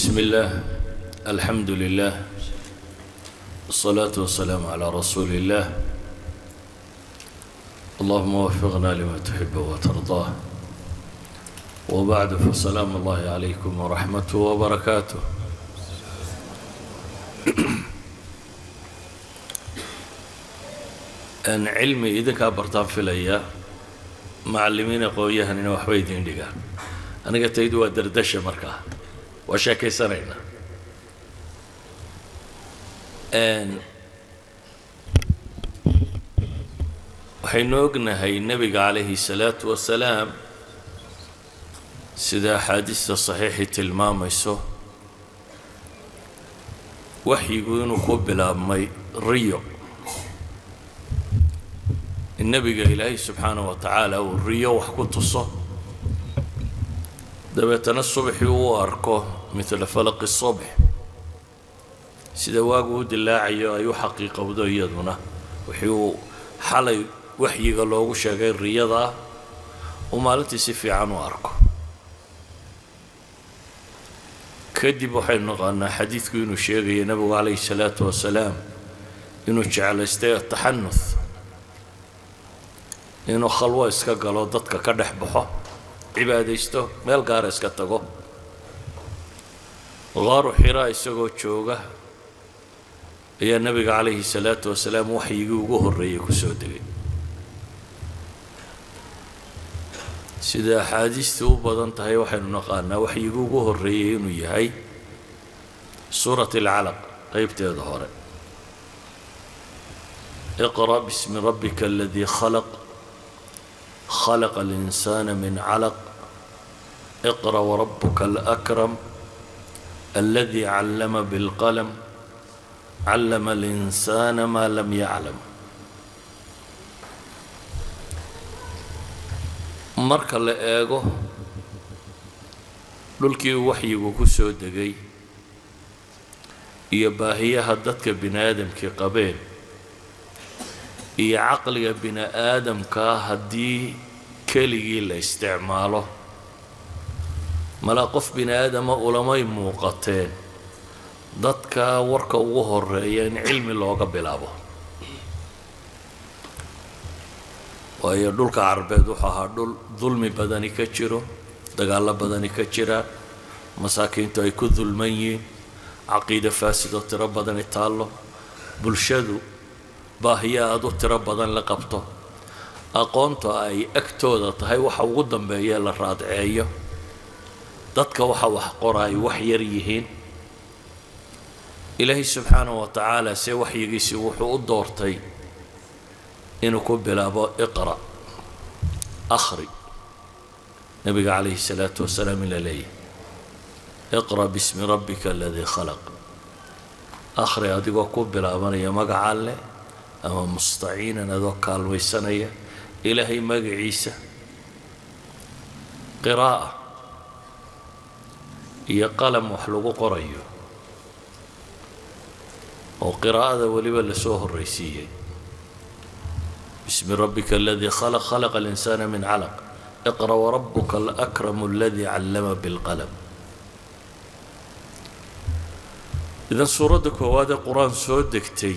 بسم الله، الحمد لله، والصلاة والسلام على رسول الله. اللهم وفقنا لما تحب وترضاه. وبعد، فسلام الله عليكم ورحمته وبركاته. Aan cilmi idinkaa bartaan filaya, macallimiin aqoon-yahanina waxba idiin dhigaan. Aniga taydu waa dardasha, markaa waa sheekaysanaynaa. Waxaynu ognahay nebiga calayhi salaatu wasalaam, sida axaadiista saxiixii tilmaamayso, waxyigu inuu ku bilaabmay riyo, in nebiga Ilaahay subxaanahu wa tacaala uu riyo wax ku tuso, dabeetana subaxii uu arko midla falaqi subx, sida waagu u dilaacayo ay u xaqiiqowdo iyaduna wixii uu xalay waxyiga loogu sheegay riyadaa, uu maalintii si fiican u arko. Kadib waxaynu naqaanaa xadiidku inuu sheegayo nebigu calayhi salaatu wasalaam inuu jeclaystay ataxanuth, inuu khalwo iska galo, dadka ka dhex baxo, cibaadaysto, meel gaara iska tago. Qaaru Xiraa isagoo jooga ayaa nebiga calayhi salaatu wasalaam waxyigii ugu horreeyey ku soo degay. Sida axaadiistii u badan tahay, waxaynu naqaanaa waxyigii ugu horreeyey inuu yahay suurat alcalaq qeybteeda hore: iqra' bismi rabbika aladii khalaq, khalaqa alinsaana min calaq, iqra' warabuka alakram, aladi callama bilqalam, callama alinsaana maa lam yaclam. Marka la eego dhulkii uu waxyigu ku soo degay iyo baahiyaha dadka bini aadamkii qabeen iyo caqliga bini aadamkaa, haddii keligii la isticmaalo, malaa qof bini aadama ulamay muuqateen dadka warka ugu horeeya in cilmi looga bilaabo. Waayo, dhulka Carbeed wuxuu ahaa dhul dulmi badani ka jiro, dagaallo badani ka jiraan, masaakiintu ay ku dulman yihiin, caqiide faasidoo tiro badani taallo, bulshadu baahiya aada u tiro badan la qabto, aqoonta ay agtooda tahay waxa ugu dambeeya la raadceeyo, dadka waxa wax qora ay wax yar yihiin. Ilaahay subxaanahu wa tacaala see waxyigiisii wuxuu u doortay inuu ku bilaabo iqra', akhri. Nabiga calayhi salaatu wasalaam in la leeyahay iqra' bismi rabbika aladii khalaq, akhri adigoo ku bilaabanaya magaca Alleh ama mustaciinan, adoo kaalmaysanaya Ilaahay magaciisa. Qiraa'a iyo qalam wax lagu qorayo, oo qiraa'ada weliba lasoo horraysiiyey: bismi rabbika aladii khalaq, khalaqa alinsaana min calaq, iqra' warabuka alakramu aladii callama bilqalam. Idan suuradda koowaad ee Qur-aan soo degtay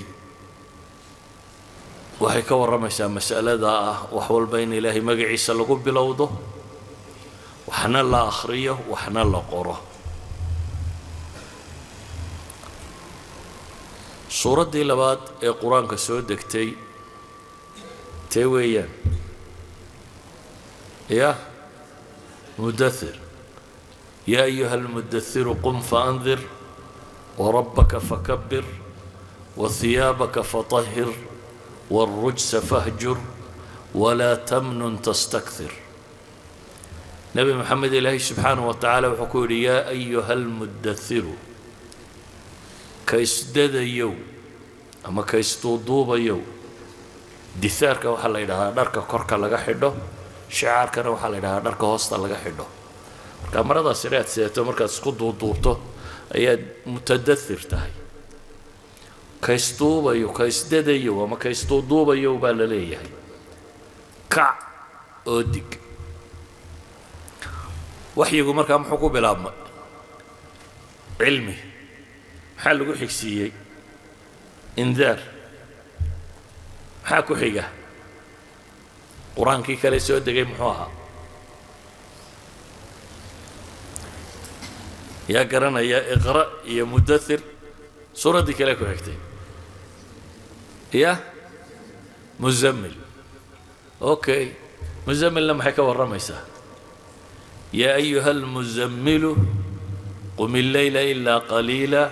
waxay ka warramaysaa mas'alada ah wax walba in Ilaahay magaciisa lagu bilowdo, waxna la akhriyo, waxna la qoro. Suuraddii labaad ee Qur-aanka soo degtay tee weeyaan? Ya mudathir: yaa ayuha almudathiru qum faandir, warabbaka fakabir, wahiyaabaka fatahhir, wاlrujsa fahjur, walaa tamnun tastakthir. Nebi Moxamed Ilaahay subxaanahu wa tacaala wuxuu ku yidhi: yaa ayuha almudathiru, ka isdadayow ama ka isduuduubayow. Dihaarka waxaa la yidhahdaa dharka korka laga xidho, shicaarkana waxaa la yidhahdaa dharka hoosta laga xidho. Marka maradaas inaad sidato markaad isku duuduubto ayaad mutadathir tahay. Ka isduubayo, ka isdadayow ama ka isduuduubayow baa la leeyahay, kac oo dig. Waxyigu markaa muxuu ku bilaabmay? Cilmi maxaa lagu xigsiiyey? Indaar. Maxaa ku xiga? Qur-aankii kale soo degay muxuu ahaa? Yaa garanaya? Iqra iyo Mudathir, suuraddii kale ku xigtay ya Muzammil. Okay, Muzammilna maxay ka warramaysaa? يا أيها المزمل قم الليل إلا قليلا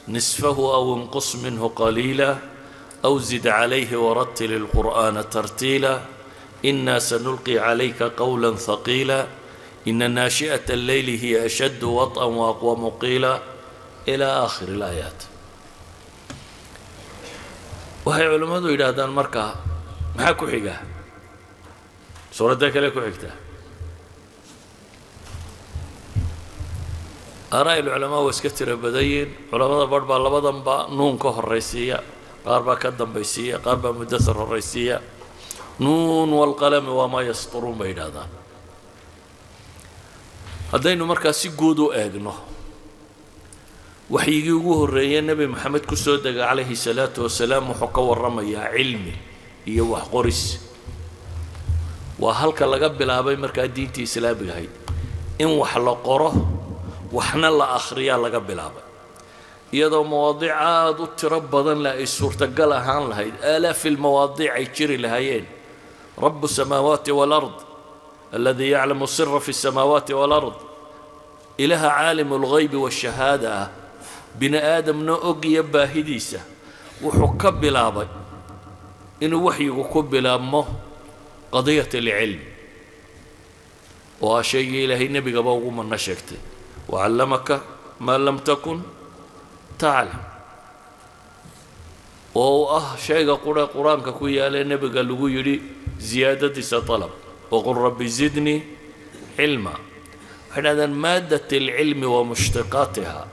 نصفه أو انقص منه قليلا أو زد عليه ورتل القرآن ترتيلا إنا سنلقي عليك قولا ثقيلا إن ناشئة الليل هي أشد وطئا وأقوم قيلا إلى آخر الآيات. Waxay culimmadu yidhaahdaan, markaa maxaa ku xiga? Suuradda kale ku xigta, araa culamaa waa iska tiro badan yihiin. Culamada barh baa labadanba Nuun ka horraysiiya, qaar baa ka dambaysiiya, qaar baa Mudathir horraysiiya. Nuun والقلم وما يسطرون bay yidhahdaan. Haddaynu markaa si guud u eegno, waxyigii ugu horreeyey Nebi Maxamed ku soo dega calayhi salaatu wasalaam wuxuu ka warramayaa cilmi iyo wax qoris. Waa halka laga bilaabay markaa diintii islaamiga ahayd, in wax la qoro waxna la akhriyaa laga bilaabay, iyadoo mawaadiic aada u tiro badan leh ay suurtagal ahaan lahayd, آلاف المواضيع ay jiri lahaayeen. رب السماوات والأرض الذي يعلم السر في السماوات والأرض, ilaha عالم الغيب والشهادة ah, bini aadamna og iyo baahidiisa, wuxuu ka bilaabay inuu waxyigu ku bilaabmo قضية العلم, oo ah shaygii Ilaahay nebigaba ugu manno sheegtay: وعلمك ما لم تكن تعلم, oo uu ah shayga qura Qur-aanka ku yaalee nebiga lagu yidhi ziyaadadiisa طلب: وقل رب زدني علما. Waxay dhahdaan مادة العلم ومشتقاتها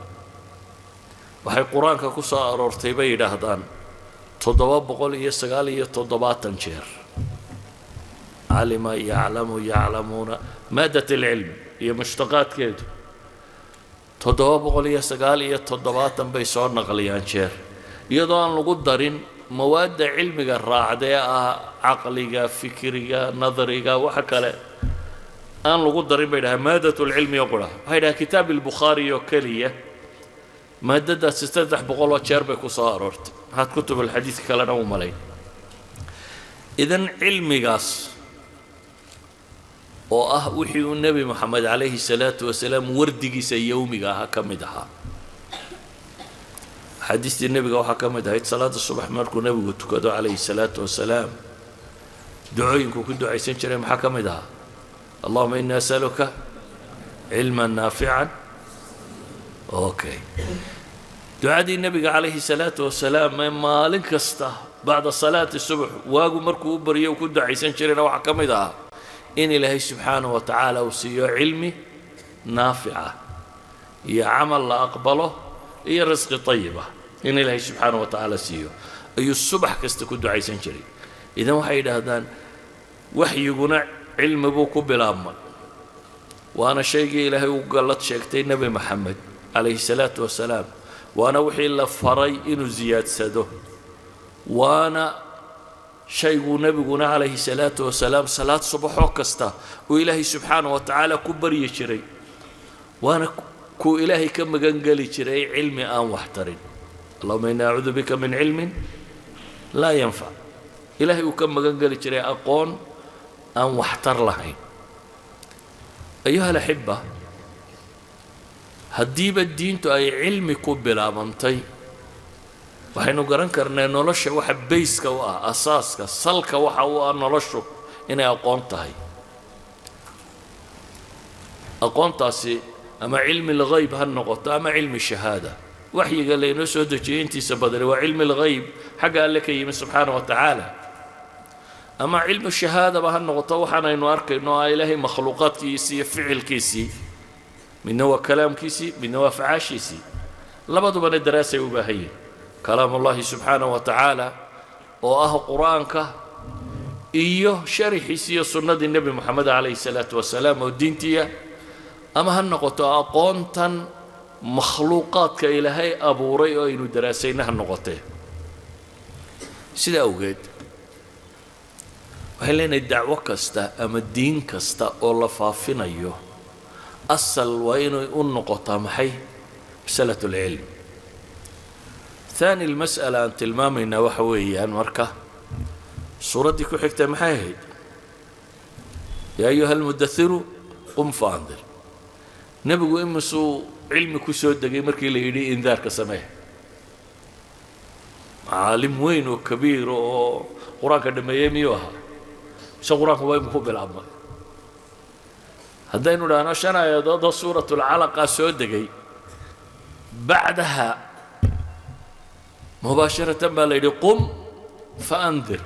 waxay Qur-aanka ku soo aroortay, bay yidhaahdaan, 779 jeer. علم يعلم يعلمون, مادة العلم iyo mushtaqaadkeedu 779 bay soo naqliyaan jeer, iyadoo aan lagu darin mawaadda cilmiga raacda ee ah caqliga, fikriga, nadariga, waxa kale aan lagu darin, bay dhahaan. مادة العلم oo qura, waxay dhahaan, kitaab Albukhaari oo keliya maadadaasi 300 jeer bay ku soo aroortay. Maxaad kutub alxadiid kalena u malayn? Idan cilmigaas oo ah wixii uu Nebi Moxamed calayhi salaatu wasalaam wardigiisa yowmiga ahaa ka mid ahaa, axaadiistii nebiga waxaa ka mid ahayd salaada subax markuu nebigu tukado calayhi salaatu wasalaam ducooyinkuu ku ducaysan jiray maxaa ka mid ahaa? اللهم إني أسألك علما نافعا. Okay, ducadii nebiga calayhi salaatu wasalaam ee maalin kasta بعد صلاة الصبح waagu markuu u baryo uu ku ducaysan jirayna waxaa ka mid ahaa in Ilaahay subxaanahu wa tacaala uu siiyo cilmi naafica iyo camal la aqbalo iyo risqi tayiba in Ilaahay subxaanahu wa tacaala siiyo ayuu subax kasta ku ducaysan jiray. Idan waxay yidhaahdaan, waxyiguna cilmi buu ku bilaabmay, waana shaygii Ilaahay u gallad sheegtay Nebi Maxamed calayhi salaatu wasalaam, waana wixii la faray inuu siyaadsado, waana shayguu nebiguna calayhi salaatu wasalaam salaad subaxoo kasta uu Ilaahay subxaanahu wa tacaala ku baryi jiray, waana kuu Ilaahay ka magangeli jiray cilmi aan wax tarin: اللهم إني أعوذ بك من علم لا ينفع. Ilaahay uu ka magangeli jiray aqoon aan waxtar lahayn. أيها الأحبة, haddiiba diintu ay cilmi ku bilaabantay, waxaynu garan karnaa nolosha waxa bayska u ah, asaaska, salka waxa u ah noloshu inay aqoon tahay. Aqoontaasi ama cilmi alghayb ha noqoto ama cilmi shahaada. Waxyiga laynoo soo dejiyey intiisa badani waa cilmi alghayb, xagga Alle ka yimi subxaana wa tacaala, ama cilmu shahaadaba ha noqoto, waxaan aynu arkayno ah Ilaahay makhluuqaadkiisii iyo ficilkiisii. Midna waa kalaamkiisii, midna waa afcaashiisii. Labadubana daraasay u baahan yihin: كلام الله subxaanaه wa tacaala oo ah Qur-aanka iyo sharaxiisi iyo sunnadii Nebi Moxamed calayhi salaatu wasalaam oo diintiya, ama ha noqoto aqoontan. Makhluuqaadka Ilaahay abuuray oo aynu daraasayna ha noqotee. Sidaa awgeed waxay leenahay, dacwo kasta ama diin kasta oo la faafinayo, asal waa inay u noqotaa maxay? Masalat alcilm. ثاني المسألة aan tilmaamaynaa waxa weeyaan, marka suuraddii ku xigtay maxay ahayd? يا أيها المدثر قم فأنذر. Nebigu imisuu cilmi ku soo degay markii la yidhi indaarka samee? Caalim weyn oo kabiir oo Qur-aanka dhameeyey miyuu ahaa, mise Qur-aanku waa iminku bilaabmay? Haddaynu idhaahno shan aayadood oo suurat lcalaqa soo degay, bacdaha mubaasharatan baa la yidhi قم فأنذر.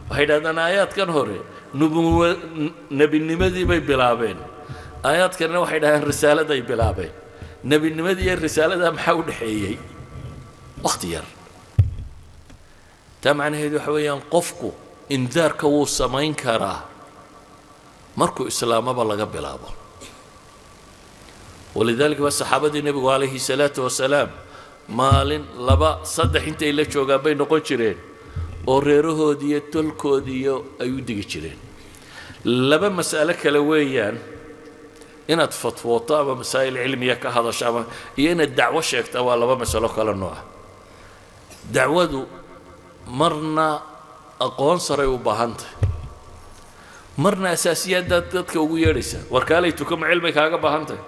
Waxay yidhahdaan aayaadkan hore nubuwa, nebinimadii bay bilaabeen. Aayaadkanna waxay dhahdeen risaaladay bilaabeen. Nebinimadii iyo risaalada maxaa u dhexeeyey? Wakhti yar. Taa macnaheedu waxa weeyaan, qofku indaarka wuu samayn karaa markuu islaamaba laga bilaabo. ولذلك baa saxaabadii nebigu عليه الصلاة والسلام maalin, laba, saddex intay la joogaan bay noqon jireen oo reerahoodii iyo tolkoodiiyo ay u digi jireen. Laba mas'alo kale weeyaan: inaad fatwooto ama masaa'il cilmiya ka hadasho ama iyo inaad dacwo sheegta, waa laba masalo kale nooca. Dacwadu marna aqoon saray u baahan tahay, marna asaasiyaaddaad dadka ugu yeedhaysaa. War kaalay tuko, ma cilmi kaaga baahan tahay?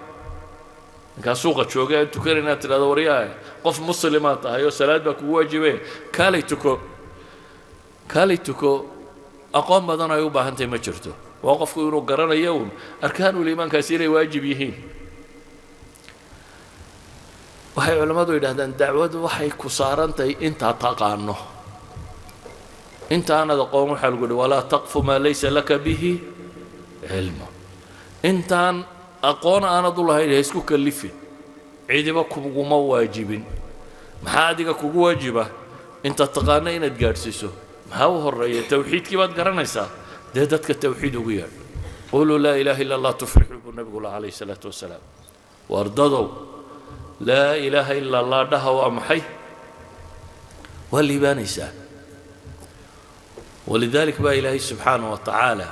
Ninkaa suuqa jooga aan tukanan inaad tidhahdo, "Waryaa, qof muslimaad tahay oo salaad baa kugu waajibe, kaalay tuko, kaalay tuko," aqoon badan ay u baahan tahay ma jirto. Waa qofku inuu garanayo uun arkaanul iimaankaasi inay waajib yihiin. Waxay culammadu yidhahdaan, dacwadu waxay ku saaran tahay intaad taqaano. Intaanad aqoon waxaa lagu yihi ولا تقف ما ليس لك به علم. Intaan aqoon aanad u lahayn ha isku kallifin, cidiba kuguma waajibin. Maxaa adiga kugu waajiba? Intaad taqaano inaad gaadhsiiso. Maxaa u horreeya? Tawxiidkii baad garanaysaa, dee dadka tawxiid ugu yeedh. قولوا لا إله إلا الله تفلحوا buu nabigu laha عليه الصلاة والسلام. Wardadow, لا إله إلا الله dhaha. Waa maxay? Waa liibaanaysaa. ولذلك baa Ilaahay سبحانه وتعالى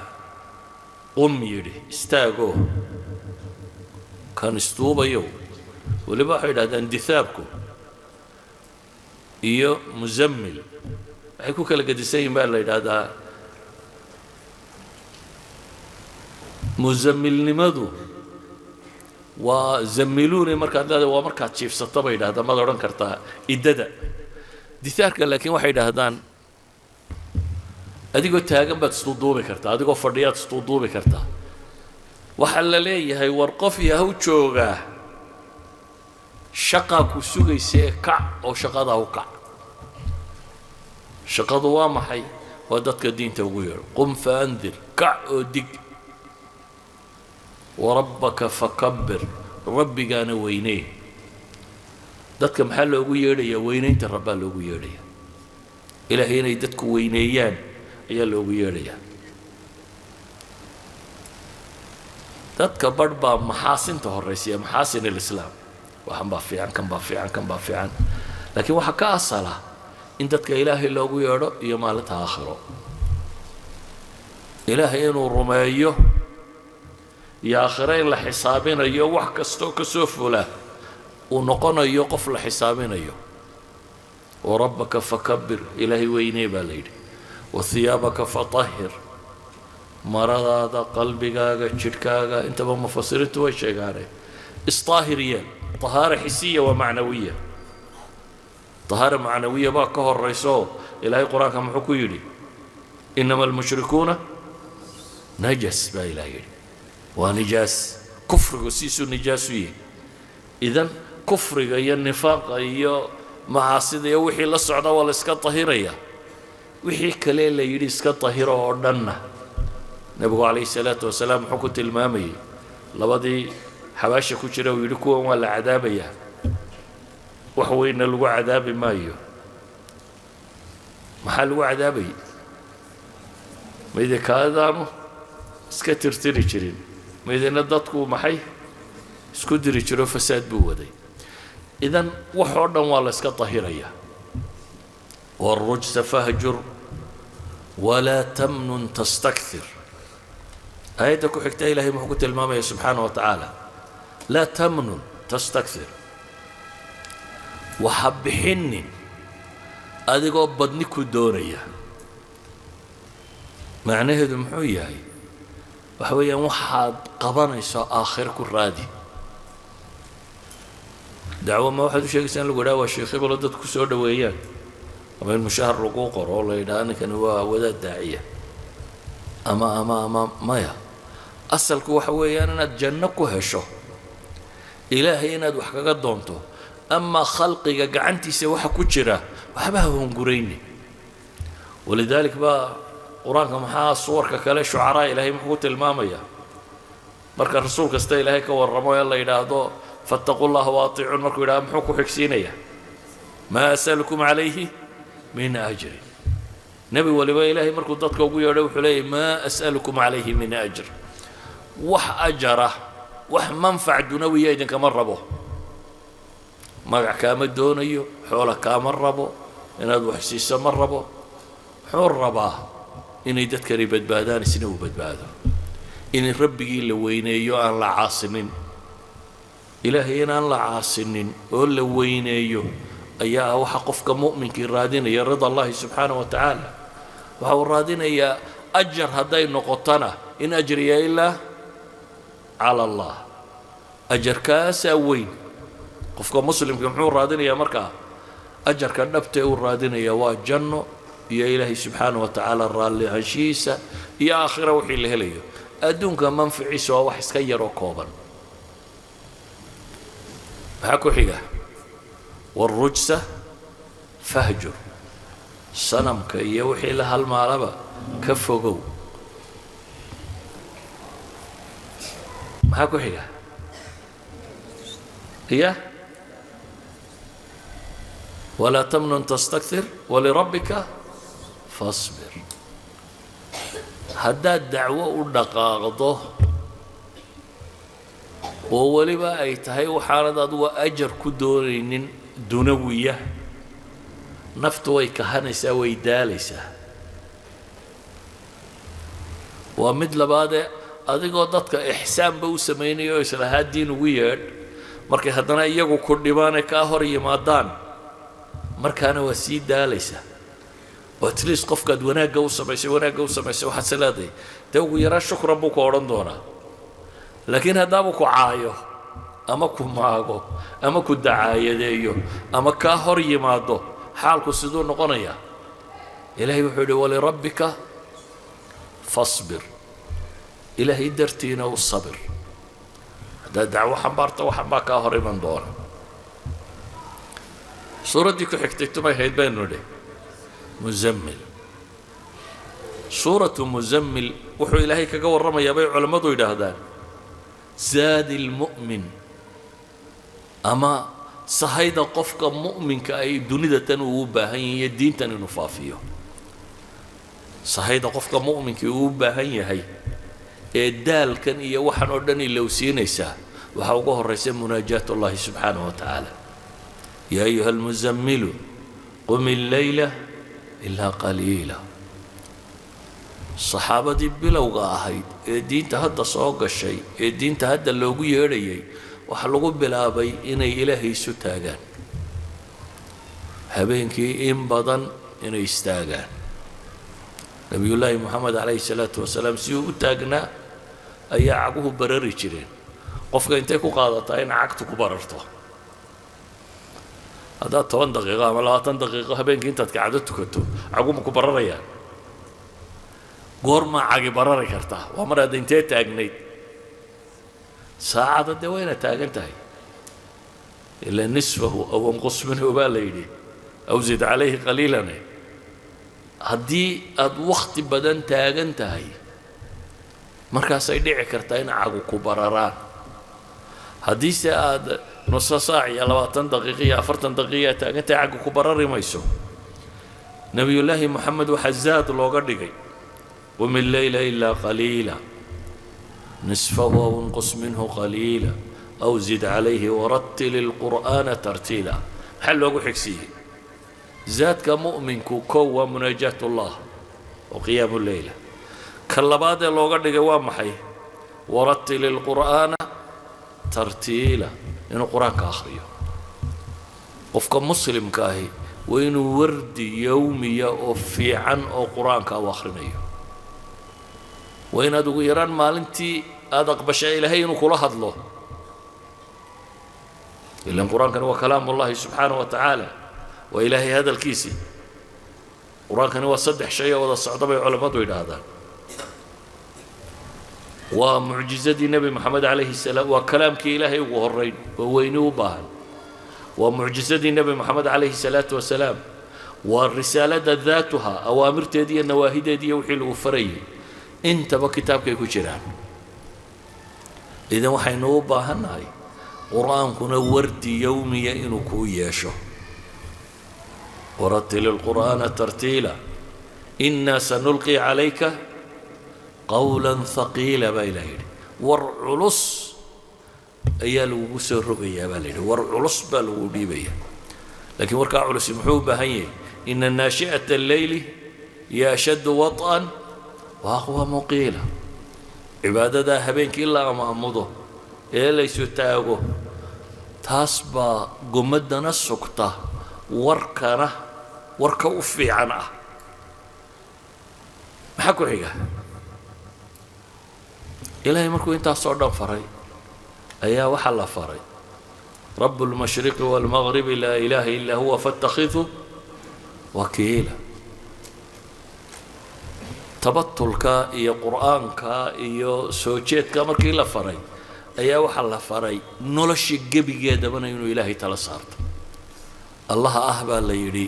qum yidhi, istaagoo kan isduubayow. Weliba waxay yidhahdaan, dithaabku iyo muzammil waxay ku kala gedisan yihin baa la yidhaahdaa. Muzammilnimadu waa zammiluuni markaad leedahay, waa markaad jiifsato bay yidhahdaan, maad odhan kartaa iddada dithaarka. Laakiin waxay yidhaahdaan, adigoo taagan baad isduuduubi kartaa, adigoo fadhiyaad isduuduubi kartaa. Waxaa la leeyahay, war qof yahow joogaa, shaqaa ku sugaysa ee kac oo shaqadaa u kac. Shaqadu waa maxay? Waa dadka diinta ugu yeedho. قم فأنذر, kac oo dig. وربك فكبر, rabbigaana weynee. Dadka maxaa loogu yeedhayaa? Weynaynta Rabbaa loogu yeedhaya. Ilaahay inay dadku weyneeyaan ayaa loogu yeedhayaa. Dadka barh baa maxaasinta horraysiya, محاسن الإسلام, waxan baa fiican, kan baa fiican, kan baa fiican. Laakiin waxaa ka asala in dadka Ilaahay loogu yeedho iyo maalinta aakhiro, Ilaahay inuu rumeeyo iyo aakhiro in la xisaabinayo, wax kastoo ka soo fula uu noqonayo qof la xisaabinayo. وربك فكبر, Ilaahay weynee baa la yidhi. وثيابك فطهر, maradaada, qalbigaaga, jidhkaaga, intaba mufasiriintu way sheegaane isdaahir yeel. طهارة حسية ومعنوية. طهارة معنوية baa ka horayso. Ilaahay Qur-aanka muxuu ku yidhi? إنما المشركون نجس baa Ilaah yidhi. Waa nijaas, kufrigu siisuu nijaasu yihi. Idan kufriga iyo nifaaqa iyo macaasida iyo wixii la socda waa la iska tahiraya. Wixii kale la yidhi iska tahiro oo dhanna, nebigu عليه الصلاة والسلام muxuu ku tilmaamayey labadii xabaasha ku jira? Uu yidhi, kuwan waa la cadaabayaa, wax weynna lagu cadaabi maayo. Maxaa lagu cadaabayay? Mayde kaadaanu iska tirtiri jirin, maydina dadku maxay isku diri jiro, fasaad buu waday. Idan wax oo dhan waa la iska tahirayaa. والرجز فاهجر ولا تمنن تستكثر. Aayadda ku xigta Ilahay muxuu ku tilmaamaya subxaana wa tacaala? لا تمنن تستكثر. Waxa bixinin adigoo badni ku doonaya. Macnaheedu muxuu yahay? Waxa weeyaan, waxaad qabanayso aakhiro ku raadi. Dacwo ma waxaad u sheegaysaa in lagu idhaha waa sheekh hebelo, dadku ku soo dhoweeyaan, ama in mushahar lagu qoro oo la yidhaha ninkani waa wadaad daaciya ama maya? Asalku waxa weeyaan inaad janno ku hesho, Ilaahay inaad wax kaga doonto. Amaa khalqiga gacantiisa waxa ku jira waxba ha hungurayni. ولذلك baa Qur-aanka maxaa suwarka kale, shucaraa, Ilaahay muxuu ku tilmaamayaa? Marka rasuul kasta Ilaahay ka warramo ee la yidhaahdo فاتقوا الله وأطيعون, markuu yidhahdo muxuu ku xigsiinayaa? ما أسألكم عليه من أجر. Nebi waliba Ilaahay markuu dadka ugu yeedho wuxuu leeyahy: ما أسألكم عليه من أجر. Wax ajara, wax manfac dunawiya idinkama rabo, magac kaama doonayo, xoola kaama rabo, inaad wax siiso ma rabo. Muxuu rabaa? Inay dadkani badbaadaan, isna uu badbaado, in Rabbigii la weyneeyo, aan la caasinin. Ilaahay inaan la caasinin oo la weyneeyo ayaa ah waxa qofka mu'minkii raadinaya. رضا الله سبحانه وتعالى waxa uu raadinayaa. Ajar hadday noqotona, إن أجري إلا على الله, ajarkaasaa weyn. Qofka muslimka muxuu raadinayaa markaa? Ajarka dhabtee uu raadinaya waa janno iyo Ilaahay subxaana wa tacaala raalli ahaanshihiisa iyo aakhira wixii la helayo. Adduunka manficiisa waa wax iska yaroo kooban. Maxaa ku xiga? والرجز فاهجر. Sanamka iyo wixii la halmaalaba ka fogow. Maxaa ku xiga? Iya, ولا تمنن تستكثر ولربك فاصبر. Haddaad dacwo u dhaqaaqdo oo weliba ay tahay waxaanad adigu ajar ku doonaynin dunawiya, naftu way kahanaysaa, way daalaysaa. Waa mid labaadee, adigoo dadka ixsaanba u samaynaya oo islahaa diin ugu yeedh, markay haddana iyagu ku dhibaanay kaa hor yimaadaan, markaana waa sii daalaysaa. Oo at least qofkaad wanaagga u samaysay, wanaagga u samaysay, waxaad se leedahay dee ugu yaraa shukran buu ku odhan doonaa. Laakiin haddaabuu ku caayo ama ku maago ama ku dacaayadeeyo ama kaa hor yimaado, xaalku siduu noqonayaa? Ilaahay wuxuu yidhi: ولربك فاصبر. Ilaahay dartiina u sabir. Haddaad dacwo xambaarta, waxan baa kaa hor iman doona. Suuraddii ku xigtay tumay hayd baynu nidhi? Muzammil. Suuratu Muzammil wuxuu Ilaahay kaga warramayaa, bay culammadu yidhaahdaan, زاد المؤمن ama sahayda qofka mu'minka ay dunida tan uu u baahan yahay iyo diintan inuu faafiyo. Sahayda qofka mu'minkii uu u baahan yahay ee daalkan iyo waxan oo dhan ilowsiinaysaa waxaa uga horraysa مناجاة الله سبحانه وتعالى. يا أيها المزمل قم الليل إلا قليلا. Saxaabadii bilowga ahayd ee diinta hadda soo gashay, ee diinta hadda loogu yeedhayay, waxaa lagu bilaabay inay Ilaahay isu taagaan habeenkii, in badan inay istaagaan. Nebiyullaahi Moxamed calayhi salaatu wasalaam si uu u taagnaa ayaa caguhu barari jireen. Qofka intay ku qaadataa in cagtu ku bararto? Haddaad 10 daqiiqo ama 20 daqiiqo habeenkii intaad kacdo tukato, caguma ku bararayaan? Goormaa cagi barari kartaa? Waa mar aad intee taagnayd? Saacada dee wayna taagan tahay. إلا نصفه أو انقص منه baa la yidhi, أو زد عليه قليلا. Haddii aad wakhti badan taagan tahay, markaasay dhici kartaa in cagu ku bararaan. Haddiise aad nuso saac iyo 20 daqiiqo iyo 40 daqiiqa taagan tahay, cagu ku barari mayso. Nebiyullaahi Moxamed waxaa zaad looga dhigay: قم الليل إلا قليلا، نصفه أو انقص منه قليلا. Aw zid calayhi warattil ilqur'aana tartiila. Maxaa loogu xigsiiyey? Zaadka mu'minku kow waa munaajaat ullah oo qiyaamu leyla. Ka labaad ee looga dhigay waa maxay? Warattil ilqur'aana tartiila, inuu qur-aanka akhriyo. Qofka muslimka ahi waa inuu wardi yowmiya oo fiican oo qur-aanka u akhrinayo. Waa inaad ugu yaraan maalintii aada aqbashaa Ilaahay inuu kula hadlo, ilan qur-aankani waa kalaam ullahi subxaanaه wa tacaala, waa Ilaahay hadalkiisii. Qur-aankani waa saddex shay oo wada socda bay culammadu yidhaahdaan. Waa mucjizadii Nebi Moxamed calayhi salaam, waa kalaamkii Ilaahay ugu horrayn oo weyni u baahan, waa mucjizadii Nebi Moxamed calayhi salaatu wasalaam, waa risaalada daatuha, awaamirteedi iyo nawaahideedi iyo wixii lagu farayay intaba kitaabkay ku jiraan. Idan waxaynu u baahannahay qur-aankuna wardi yowmiya inuu kuu yeesho. Warattil ilqur'aana tartiila, innaa sanulqi calayka qawla thaqiila baa Ilaah yidhi. War culus ayaa lagugu soo rogayaa baa la yidhi, war culus baa lagu dhiibaya. Laakiin warkaa culusi muxuu u baahan yahay? Ina naashi'ata alleyli hiya ashaddu waط'an wa aqwamu qiila. Cibaadadaa habeenkii la amaamudo ee laysu taago, taas baa gomaddana sugta, warkana warka u fiican ah. Maxaa ku xiga? Ilaahay markuu intaasoo dhan faray ayaa waxaa la faray: rabu اlmashriqi wاlmagribi laa ilaaha ilaa huwa faاttakhidhu wakiila. Tabatulka iyo qur'aanka iyo soo jeedka markii la faray ayaa waxaa la faray nolosha gebigeedabana inuu Ilaahay tala saarto. Allaha ah baa la yidhi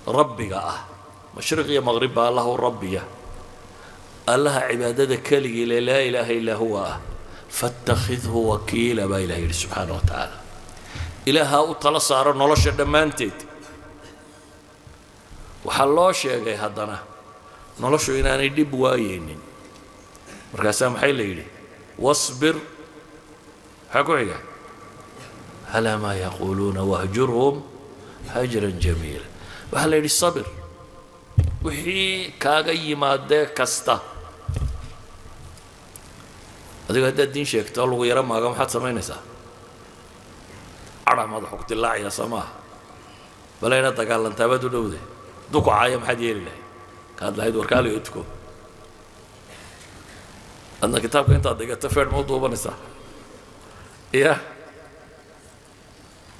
rabbiga ah mashriq iyo maqrib baa Allah u rabbiya, Allaha cibaadada keligii le, laa ilaaha illaa huwa ah, faاttakhidhu wakiila baa Ilaah yidhi subxaana wa tacaala. Ilaahaa u tala saaro nolosha dhammaanteed. Waxaa loo sheegay haddana noloshu inaanay dhib waayeynin. Markaasaa maxay la yidhi? Wasbir, maxaa ku xiga? Calaa maa yaquuluuna wahjurhum hajran jamiila. Waxaa la yidhi sabir wixii kaaga yimaadee kasta. Adigo haddaad diin sheegto lagu yaro maaga, maxaad samaynaysaa? Cadha madaxu ku dilaacaya, soo maaha? Bale inaad dagaalantaa baad u dhowde. Hadduu ku caayo maxaad yeeli lahayd? Kaad lahayd warkaaliyo tuko, adna kitaabka intaad dhigato feedh ma u duubanaysaa? Ya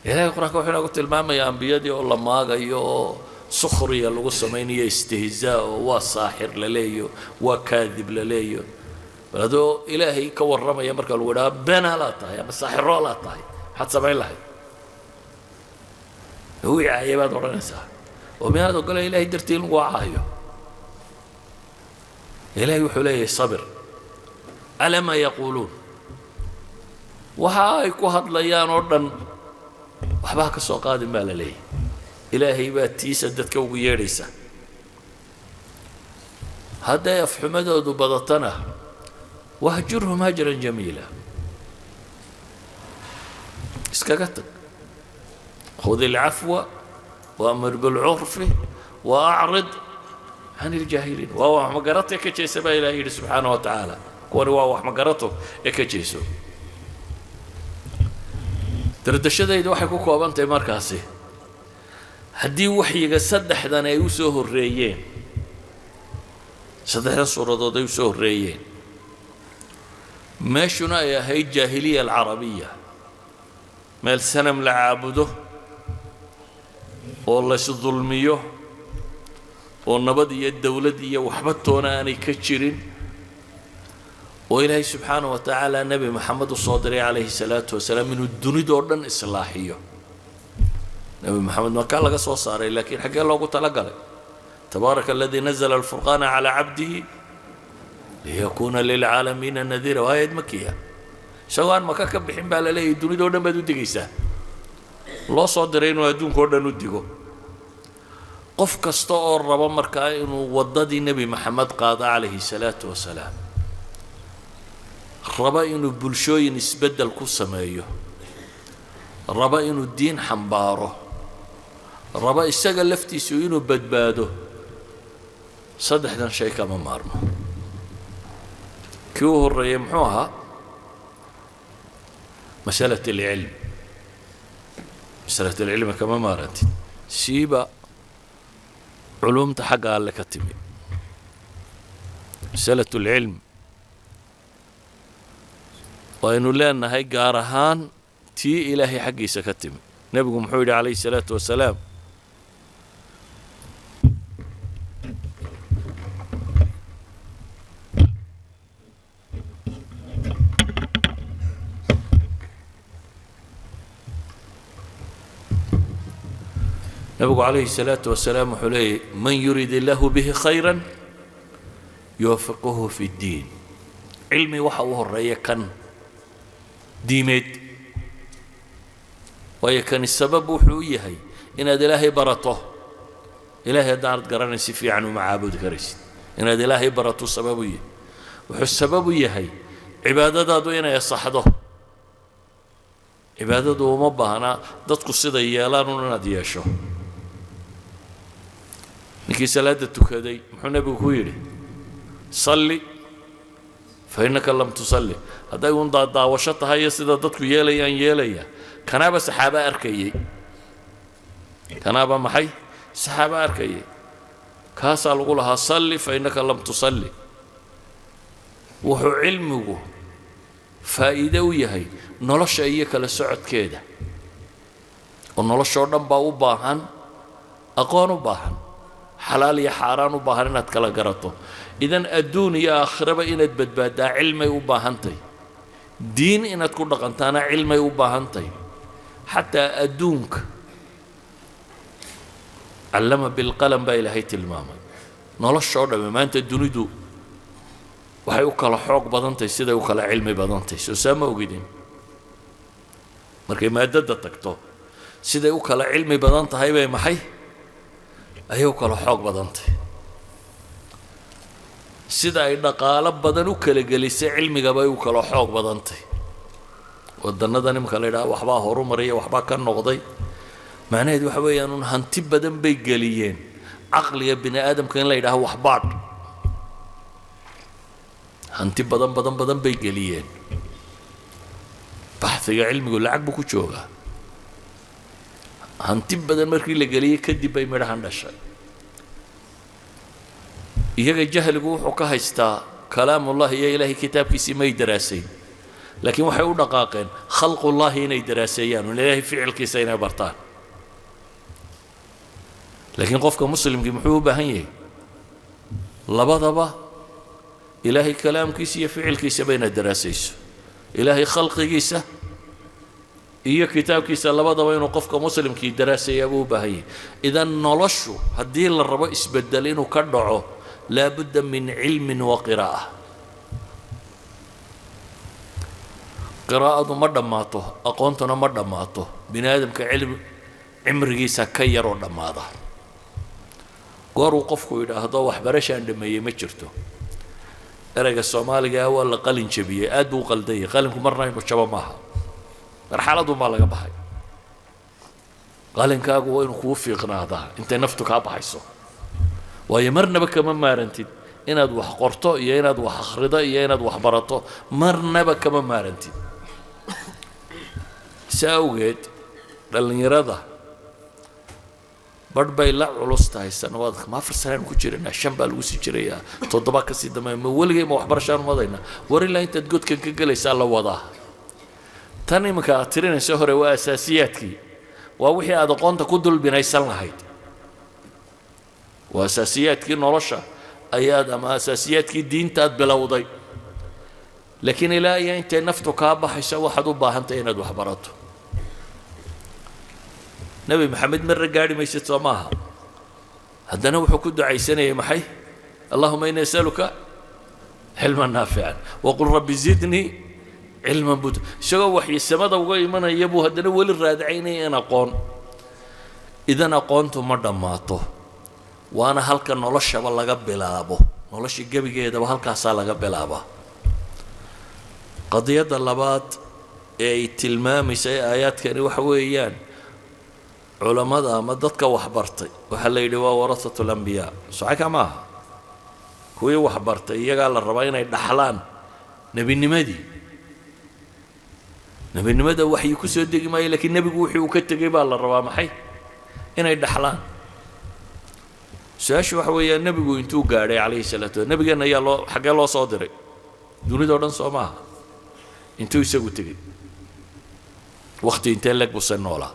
Ilahay qur-aanka wuxuu inoogu tilmaamayaa ambiyadii oo la maagayo oo sukhriya lagu samaynayo, istihzaa, oo waa saaxir la leeyo, waa kaadib la leeyo. Bal adoo Ilaahay ka warramaya marka lagu idhaha beenaalaad tahay ama saaxiroolaad tahay, maxaad samayn lahayd? Wii caaya baad odhanaysaa. Oo miyaanad ogolay Ilahay dartii in lagu caayo? Ilahay wuxuu leeyahay sabir calaa maa yaquuluun, waxa ay ku hadlayaan oo dhan waxba ha ka soo qaadin baa la leeyahay. Ilaahay baa tiisa dadka ugu yeedhaysa. Hadday afxumadoodu badatana, wahjurhum hajran jamiila, iskaga tag. Khud ilcafwa waamur bilcurfi waacrid can iljaahiliin. Waa wax magarato ee ka jeesa baa Ilahay yidhi subxaana wa tacaala. Kuwani waa wax magarato ee ka jeeso. Dardashadaydu waxay ku koobantahay markaasi, haddii waxyiga saddexdan ay u soo horreeyeen, saddexdan suuradood ay u soo horreeyeen, meeshuna ay ahayd jaahiliya alcarabiya, meel sanam la caabudo oo laysdulmiyo oo nabad iyo dowlad iyo waxba toona aanay ka jirin, oo Ilaahay subxaana wa tacaala Nebi Maxamed u soo diray calayhi salaatu wasalaam inuu dunidoo dhan islaaxiyo. Nebi Maxamed makaa laga soo saaray, laakiin xaggee loogu talagalay? Tabaaraka aladii nazla alfurqaana calaa cabdihi liyakuuna lilcaalamiina nadiira, waa aayad makiya. Isagoo aan Maka ka bixin baa la leeyahy dunidoo dhan baad u digaysaa. Loo soo diray inuu adduunka o dhan u digo. Qof kasta oo raba markaa inuu waddadii Nebi Maxamed qaado calayhi salaatu wasalaam. Raba inuu bulshooyin isbeddel ku sameeyo, raba inuu diin xambaaro, raba isaga laftiisu inuu badbaado, saddexdan shay kama maarmo. Kii u horreeyey muxuu ahaa? Masalat alcilm. Masalat alcilmi kama maarantid, siiba culuumta xagga Alle ka timi. Masalat alcilm waynu leenahay, gaar ahaan tii Ilaahay xaggiisa ka timi. Nebigu muxuu yidhi calayhi salaatu wasalaam? Nebigu calayhi salaatu wasalaam wuxuu leeyay: "Man yurid illaahu bihi khayra yuwafiquhu fi ddiin." Cilmi waxa u horeeya kan diimeed, waayo kani sabab wuxuu u yahay inaad Ilaahay barato. Ilaahay haddaanad garanayn, si fiican uma caabudi karaysid. Inaad Ilaahay barato sabab u yahay. Wuxuu sabab u yahay cibaadadaadu inay asaxdo. Cibaadadu uma baahna dadku siday yeelaan un inaad yeesho. Ninkii salaadda tukaday muxuu Nebigu ku yidhi? "Salli fa innaka lam tusalli." Hadday uun daadaawasho tahay iyo sida dadku yeelayaan yeelaya, kanaaba saxaaba arkayey, kanaaba maxay saxaaba arkayay, kaasaa lagu lahaa: "Salli fa innaka lam tusalli." Wuxuu cilmigu faa'iide u yahay nolosha iyo kala socodkeeda, oo noloshoo dhan baa u baahan aqoon, u baahan xalaal iyo xaaraan, u baahan inaad kala garato. Idan adduun iyo aakhiraba inaad badbaaddaa cilmay u baahantay. Diin inaad ku dhaqantaana cilmay u baahantay. Xataa adduunka "callama bilqalam" baa Ilaahay tilmaamay. Noloshoo dhamme maanta dunidu waxay u kala xoog badantahay siday u kala cilmi badantahay. Soo saa ma ogidin? Markay maadada tagto, siday u kala cilmi badan tahay bay maxay ayay u kala xoog badantahay. Sida ay dhaqaalo badan u kala gelisay cilmiga bay u kala xoog badantay. Waddannadan imika la yidhaha waxbaa horumaraya, waxbaa ka noqday, macnaheed waxa weeyaan un hanti badan bay geliyeen caqliga bini aadamka in la yidhaha waxbaadh. Hanti badan badan badan bay geliyeen. Baxhiga cilmigu lacag buu ku joogaa. Hanti badan markii la geliyey kadib bay midhahan dhashay. Iyaga jahligu wuxuu ka haystaa kalaamullahi iyo Ilaahay kitaabkiisii may daraasayn, laakiin waxay u dhaqaaqeen khalqullahi inay daraaseeyaan un Ilaahay ficilkiisa inay bartaan. Laakiin qofka muslimkii muxuu u baahan yahay? Labadaba, Ilaahay kalaamkiisa iyo ficilkiisaba inaad daraasayso. Ilaahay khalqigiisa iyo kitaabkiisa labadaba inuu qofka muslimkii daraasayaa buu u baahan yahay. Idan noloshu haddii la rabo isbeddel inuu ka dhaco, laabudda min cilmin wa qiraa'a. Qiraa'adu ma dhammaato, aqoontuna ma dhammaato. Bini aadamka cilmi cimrigiisa ka yaroo dhammaada. Gooruu qofku yidhaahdo waxbarashaan dhameeyey ma jirto. Ereyga Soomaaliga ah "waa la qalin jabiyey" aad buu u qaldanyay. Qalinku marna inuu jabo maaha, marxaladun baa laga baxay. Qalinkaagu waa inuu kuu fiiqnaadaa intay naftu kaa baxayso, waayo marnaba kama maarantid inaad wax qorto iyo inaad wax akhrido iyo inaad wax barato. Marnaba kama maarantid. Si awgeed dhallinyarada barh bay la culus tahay sanawaadka. Ma 4 sanaan ku jiranaa? 5 baa lagu sii jirayaa, 7 kasii dambeeya. Ma weligay ma waxbarashaan wadayna? War, ilaa intaad godkan ka gelaysaa la wadaa. Tan iminka aad tirinayso hore waa asaasiyaadkii, waa wixii aad aqoonta ku dulbinaysan lahayd, waa asaasiyaadkii nolosha ayaad ama asaasiyaadkii diintaad bilowday. Laakiin ilaa iyo intay naftu kaa baxayso waxaad u baahantahay inaad wax barato. Nebi Maxamed marna gaadhi maysid, soo maaha? Haddana wuxuu ku ducaysanayay maxay? "Allahuma ini asaluka cilman naafican waqul rabbi zidnii cilman." Buu isagoo waxyi samada uga imanaya buu haddana weli raadacaynaya in aqoon. Idan aqoontu ma dhammaato, waana halka noloshaba laga bilaabo. Nolosha gebigeedaba halkaasaa laga bilaabaa. Qadiyadda labaad ee ay tilmaamaysa ee aayaadkani waxa weeyaan, culammada ama dadka waxbartay waxaa la yidhi waa ورثة الأنبياء. Socaka maaha, kuwii waxbartay iyagaa la rabaa inay dhaxlaan nebinimadii. Nebinimada waxyi ku soo degi maayo, lakiin nebigu wixii uu ka tegey baa la rabaa maxay inay dhaxlaan. Su-aashu waxa weeyaan, nebigu intuu gaadhay calayhi salaatu wa, nebigeenna ayaa loo xaggee loo soo diray? Dunidao dhan soo maaha? Intuu isagu tegey? Wakhti intee leeg buse noolaa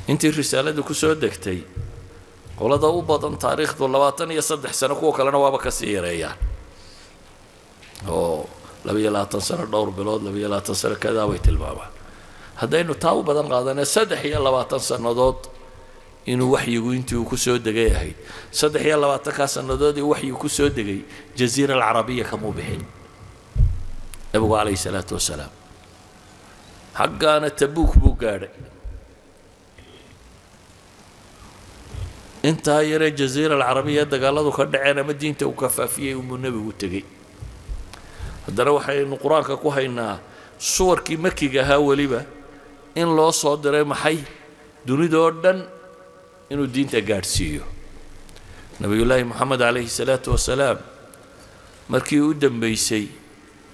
intii risaaladu ku soo degtay? Qolada u badan taariikhdu 23 sano, kuwa kalena waaba ka sii yareeyaan oo 22 sano dhowr bilood, 22 sano kadaa bay tilmaamaan. Haddaynu taa u badan qaadanee, 23 sannadood inuu waxyigu intii uu ku soo degay ahayd. 23-kaa sannadood ee waxyigu ku soo degay, Jaziira Alcarabiya kamuu bixin nabigu calayhi salaatu wasalaam. Xaggaana Tabuuk buu gaadhay. Intaa yaree Jaziira Alcarabiya dagaaladu ka dhaceen ama diinta uu ka faafiyey unbuu nebigu tegey. Haddana waxaynu Qur-aanka ku haynaa suwarkii makiga ahaa weliba in loo soo diray maxay? Dunidoo dhan inuu diinta gaadhsiiyo. Nabiyullaahi Moxamed calayhi salaatu wasalaam markii u dambeysay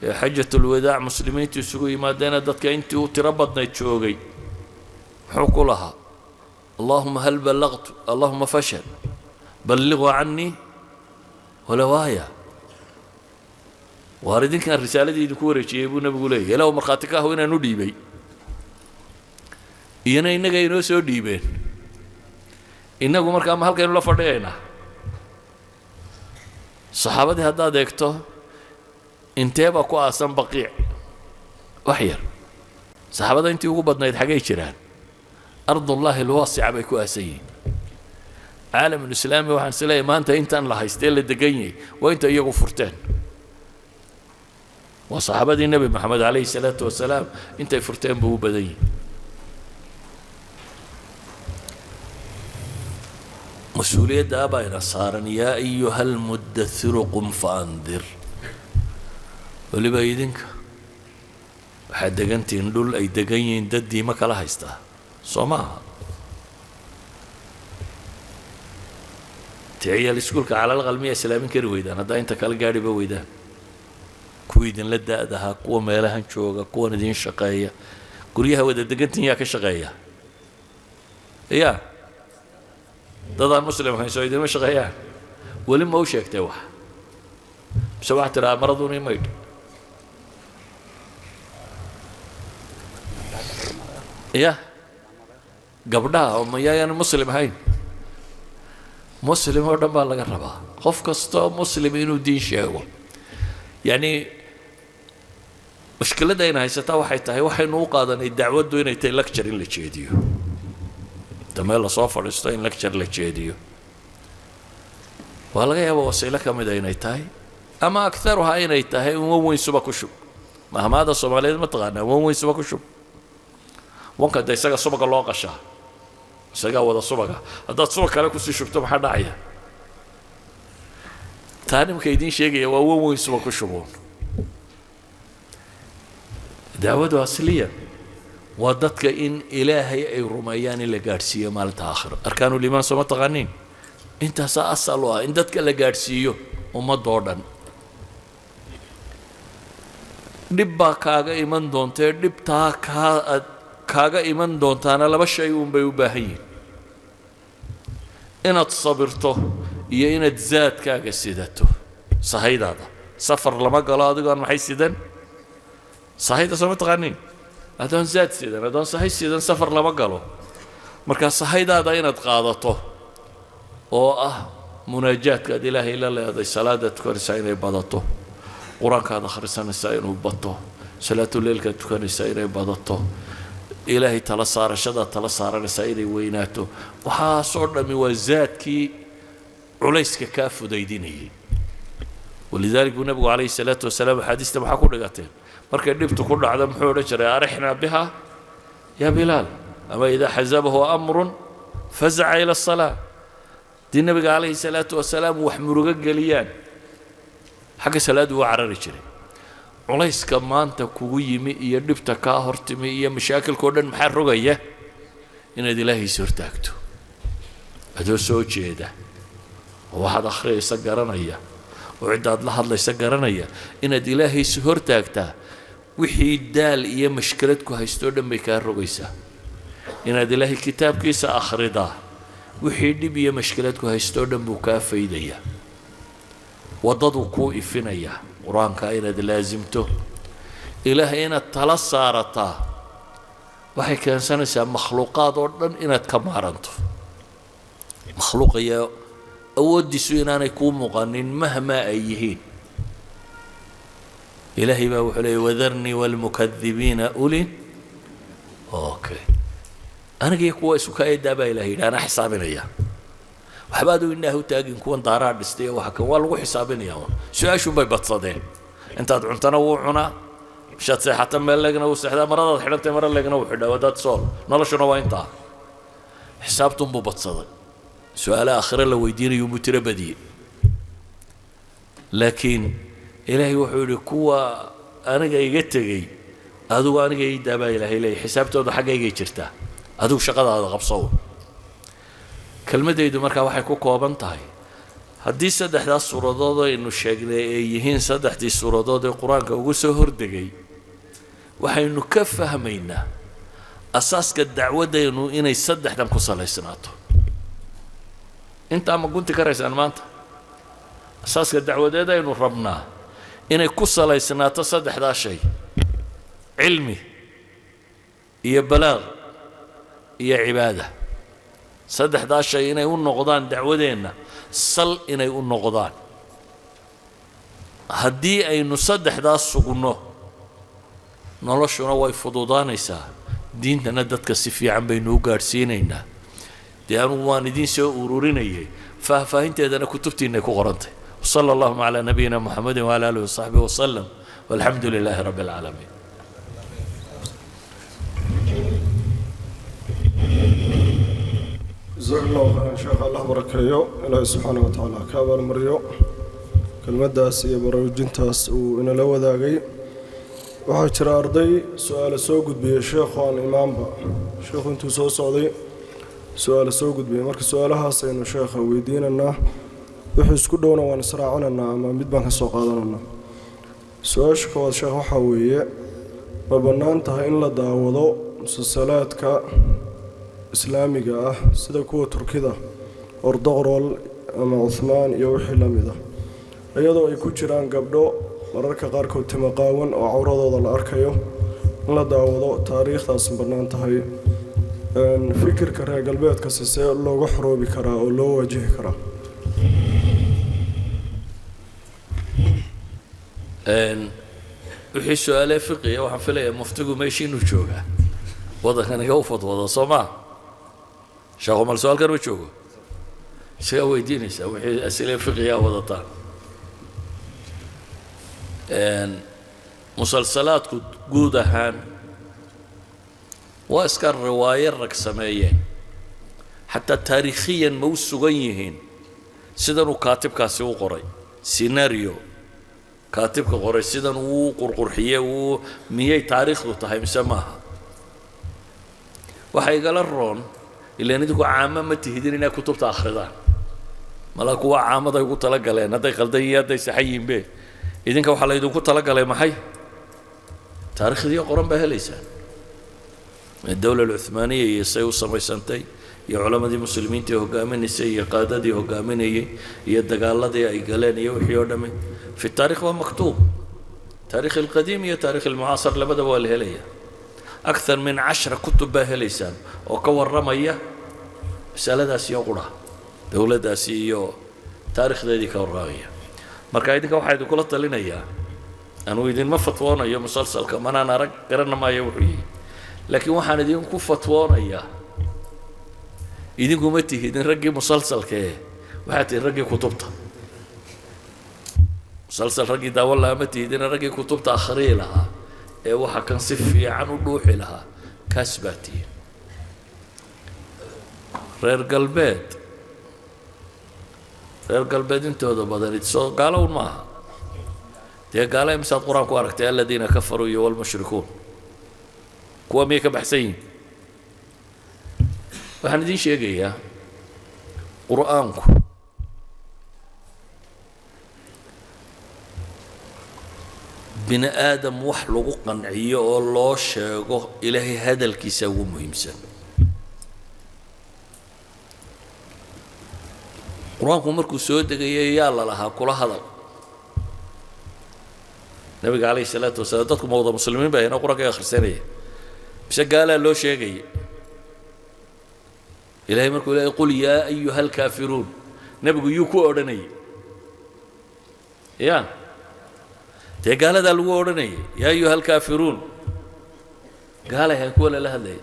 ee xajatulwadaac muslimiintu isugu yimaadeena, dadka intii u tiro badnayd joogay, muxuu ku lahaa? اللهم هل بلغت؟ اللهم فاشهد، بلغوا عني ولو آية. Waar idinkaan risaaladii idinku wareejiyey, buu nabigu leeyahy, ilaw markhaati ka ahu inaan u dhiibay, iyana innaga inoo soo dhiibeen. Innagu markaa ma halkaynu la fadhiyaynaa? Saxaabadii haddaad eegto, intee baa ku aasan Baqiic? Wax yar. Saxaabada intii ugu badnayd xaggay jiraan? أرض الله الواسعة bay ku aasan yihiin. Caalamulislaami waxaan is leeyahay maanta intaan la haystee la degan yahay waa inta iyagu furteen, waa saxaabadii Nebi Moxamed calayhi salaatu wasalaam intay furteen buu u badan yihi. Mas-uuliyaddaa baa ina saaran. يا أيها المدثر قم فأنذر. Weliba idinka waxaad degantihiin dhul ay degan yihiin dad diimo kala haystaa, soo maaha? Ti ciyaal iskuulka calalaqal miyaa islaamin kari weydaan haddaa inta kala gaadhiba weydaan? Kuwa idinla da-dahaa, kuwa meelahan jooga, kuwan idin shaqeeya, guryaha wada degantihin yaa ka shaqeeya? Ya dadaan muslim ahayn soo idinma shaqeeyaan? Weli ma u sheegtay wax, mise waxaad tidhaha maraduni maydh? Ya gabdhaha oo mayaayaan muslim ahayn? Muslim oo dhan baa laga rabaa, qof kastoo muslim inuu diin sheego. Yacni mushkiladda ayna haysataa waxay tahay, waxaynu u qaadanay dacwaddu inay tahay lecture in la jeediyo, inta meel lasoo fadhiisto in lecture la jeediyo. Waa laga yaaba wasiilo ka mida inay tahay, ama akharuha inay tahay un wan weyn suba ku shub. Mahmaada Soomaaliyeed ma taqaanaa? Wan weyn suba ku shub. Wanka de isaga subaga loo qashaa, isagaa wada subaga. Haddaad subag kale kusii shubto, maxaa dhacaya? Taa nimka idiin sheegaya waa wan weyn suba ku shuboon. Dacwadu asliyan waa dadka in Ilaahay ay rumeeyaan in la gaadhsiiyo maalinta aakhiro. Arkaanuliimaan sooma taqaaniin? Intaasaa asal u ah in dadka la gaadhsiiyo, ummadoo dhan. Dhib baa kaaga iman doontee, dhibtaa kaa aad kaaga iman doontaana laba shay uunbay u baahan yihin: inaad sabirto iyo inaad zaadkaaga sidato, sahaydaada. Safar lama galo adigoon maxay sidan? Sahayda sooma taqaaniin? Adoon zaad sidan, adoon sahay sidan, safar lama galo. Marka sahaydaada inaad qaadato oo ah munaajaadkaad Ilaahay la leeday, salaadaad tukanaysaa inay badato, Qur-aankaad akhrisanaysaa inuu bato, salaatuleylkaad tukanaysaa inay badato, Ilaahay tala saarashadaad tala saaranaysaa inay weynaato, waxaasoo dhammi waa zaadkii culayska kaa fudaydinayay. ولذلك buu nabigu calayhi salaatu wasalaam, axaadiista maxaa ku dhigateen, markay dhibtu ku dhacdo muxuu odhan jiray? أرحنا بها يا بلال. Ama إذا حزبه أمر فزع إلى الصلاة. Dii nabiga calayhi salaatu wasalaam wax murugo geliyaan, xagga salaadu waa carari jiray. Culayska maanta kugu yimi iyo dhibta kaa hortimi iyo mashaakilka o dhan maxaa rogaya? Inaad Ilaahiisa hortaagto adoo soo jeeda oo waxaad akhriyaysa garanaya oo ciddaad la hadlaysa garanaya. Inaad Ilaahaysa hortaagtaa wixii daal iyo mashkilad ku haysto o dhan bay kaa rogaysaa. Inaad Ilaahay kitaabkiisa akhridaa wixii dhib iyo mashkilad ku haysto o dhan buu kaa faydayaa, waddaduu kuu ifinayaa. Qur-aanka inaad laasimto, Ilaahay inaad tala saarataa, waxay keensanaysaa makhluuqaad oo dhan inaad ka maaranto. Makhluuqaya awooddiisu inaanay kuu muuqanin mahmaa ay yihiin. Ilaahay baa wuxuu leeyay: "وذرني والمكذبين أولي." Okay, aniga iyo kuwa isu kaayadaa baa Ilahay yidhi, anaa xisaabinaya. Waxba aduu indhaha u taagin kuwan daaraa dhistay. Waxa kan waa lagu xisaabinaya un, su-aashuun bay badsadeen. Intaad cuntana wuu cunaa, mishaad seexata meel leegna wuu seexdaa, maradaad xidhantay mara leegna wuu xidhaa. Wadaad sool, noloshuna waa intaa. Xisaabtun buu badsaday, su-aale aakhire la weydiinayuu buu tiro badiyey. Laakiin Ilaahay wuxuu yidhi: "Kuwa aniga iga tegey, adigu aniga ii daa," baa Ilaahay leeyahy. "Xisaabtooda xaggaygay jirtaa, adigu shaqadaada qabsow." Kelmaddaydu markaa waxay ku kooban tahay: haddii saddexdaas suuradood aynu sheegnay ay yihiin saddexdii suuradood ee Qur-aanka ugu soo hordegay, waxaynu ka fahmaynaa asaaska dacwaddaynu inay saddexdan ku salaysnaato. Intaa ma gunti karaysaan? Maanta asaaska dacwadeed aynu rabnaa inay ku salaysnaato saddexdaa shay: cilmi iyo balaaq iyo cibaada. Saddexdaa shay inay u noqdaan dacwadeenna sal inay u noqdaan. Haddii aynu saddexdaas sugno, noloshuna way fududaanaysaa, diintana dadka si fiican baynu u gaadhsiinaynaa. Dee anugu waan idiin soo ururinayay, faahfaahinteedana kutubtiinay ku qorantay. وصلى اللهم على نبينا محمد وعلى آله وصحبه وسلم، والحمد لله رب العالمين. Jazaak Allahu khayran, sheekh. Allah barakeeyo, Ilaahay subxaana wa tacaala ka abaalmariyo kelmaddaas iyo baraarujintaas uu inala wadaagay. Waxaa jira arday su-aale soo gudbiyey sheekhu aan imaanba, sheekhu intuu soo socday su-aale soo gudbiyey. Marka su-aalahaas aynu sheekha weydiinanaa, wixii isku dhowna waan israacinaynaa ama mid baan ka soo qaadanaynaa. Su-aasha koowaad, sheekh, waxaa weeye: ma bannaan tahay in la daawado musalsalaadka Islaamiga ah sida kuwa Turkida, Ertugrul ama Cuhmaan iyo wixii la mid ah, iyadoo ay ku jiraan gabdho mararka qaarkood timo qaawan oo cawradooda la arkayo? In la daawado taariikhdaas ma bannaan tahay? Fikirka reer galbeedkasi see looga xoroobi karaa oo loo waajihi karaa? Wixii su-aalee fiqiya waxaan filayaa muftigu meeshii inuu joogaa waddankan iga u fadwada, soo maa? Sheekhu mal su-aalkan ma joogo, isagaa weydiinaysaa wixii asile fiqiyaa wadataan. Musalsalaadku guud ahaan waa iska riwaayo rag sameeyeen. Xataa taariikhiyan ma u sugan yihiin sidanuu kaatibkaasi u qoray? Scenario kaatibka qoray sidan uu qurqurxiye uu miyay taariikhdu tahay mise maaha? Waxa igala roon, ilaan idinku caamo ma tihidin, inay kutubta akhridaan. Malaa kuwa caamaday ugu talagaleen, hadday qaldan yihiin, hadday saxan yihiinbe, idinka waxaa laydinku talagalay maxay? Taariikhdii qoran baa helaysaan, الدولة العثمانية iyo say u samaysantay iyo culammadii muslimiinta ee hogaaminaysay iyo qaadadii hogaaminayay iyo dagaaladii ay galeen iyo wixii oo dhammi في التاريخ waa مكتوب. تاريخ القديم iyo تاريخ المعاصر labadaba waa la helaya. أكثر من 10 kutub baa helaysaan oo ka warramaya masaladaas iyo qura dowladdaasi iyo taariikhdeedii ka warramaya. Marka idinka waxaa idinkula talinayaa, anuu idinma fatwoonayo musalsalka, manaan arag, garana maayo wuxuu yihi, laakiin waxaan idinku fatwoonayaa, idinkuma tihidin raggii musalsalka ee waxaad tihin raggii kutubta. Musalsal raggii daawan lahaa ma tihidina, raggii kutubta akhriyi lahaa ee waxa kan si fiican u dhuuxi lahaa kaas baa tihin. Reer galbeed, reer galbeed intooda badan soo gaalo un maaha. Dee Dee gaala imsaad Qur-aan ku aragtay? Aladiina kafaruu iyo walmushrikuun, kuwa miyay ka baxsan yihin? Waxaan idiin sheegayaa, Qur'aanku bini aadam wax lagu qanciyo oo loo sheego Ilaahay hadalkiisa ugu muhiimsan. Qur-aanku markuu soo degayay, yaa la lahaa kula hadal nabiga calayhi salaatu wasalaam? Dadku ma wada muslimiin ba ahayna Qur-aanka akhrisanaya, mise gaalaa loo sheegaya? Ilahay markuu leeyay "Qul yaa ayuha alkaafiruun", nebigu yuu ku odhanayay? Ya dee gaaladaa lagu odhanayay "Yaa ayuha alkaafiruun". Gaalay ahayn kuwa lala hadlaya.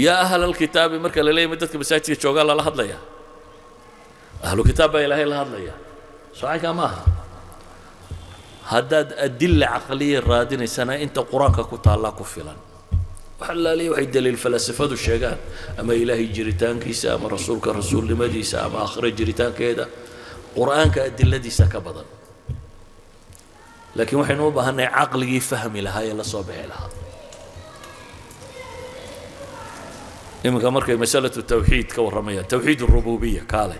"Yaa ahla alkitaabi" marka la leeyay, ma dadka masaajidka joogaa lala hadlaya? Ahlu kitaab baa Ilaahay la hadlaya. Socankaa ma aha. Haddaad adilla caqliya raadinaysana, inta Qur-aanka ku taallaa ku filan. Wax allaaliya waxay daliil falaasafadu sheegaan, ama Ilaahay jiritaankiisa, ama rasuulka rasuulnimadiisa, ama aakhiro jiritaankeeda, Qur-aanka adiladiisa ka badan. Laakiin waxaynu u baahannahay caqligii fahmi lahaa ee la soo bixi lahaa. Iminka markay masalatu tawxiid ka warramayaan, tawxiid arububiya kaale,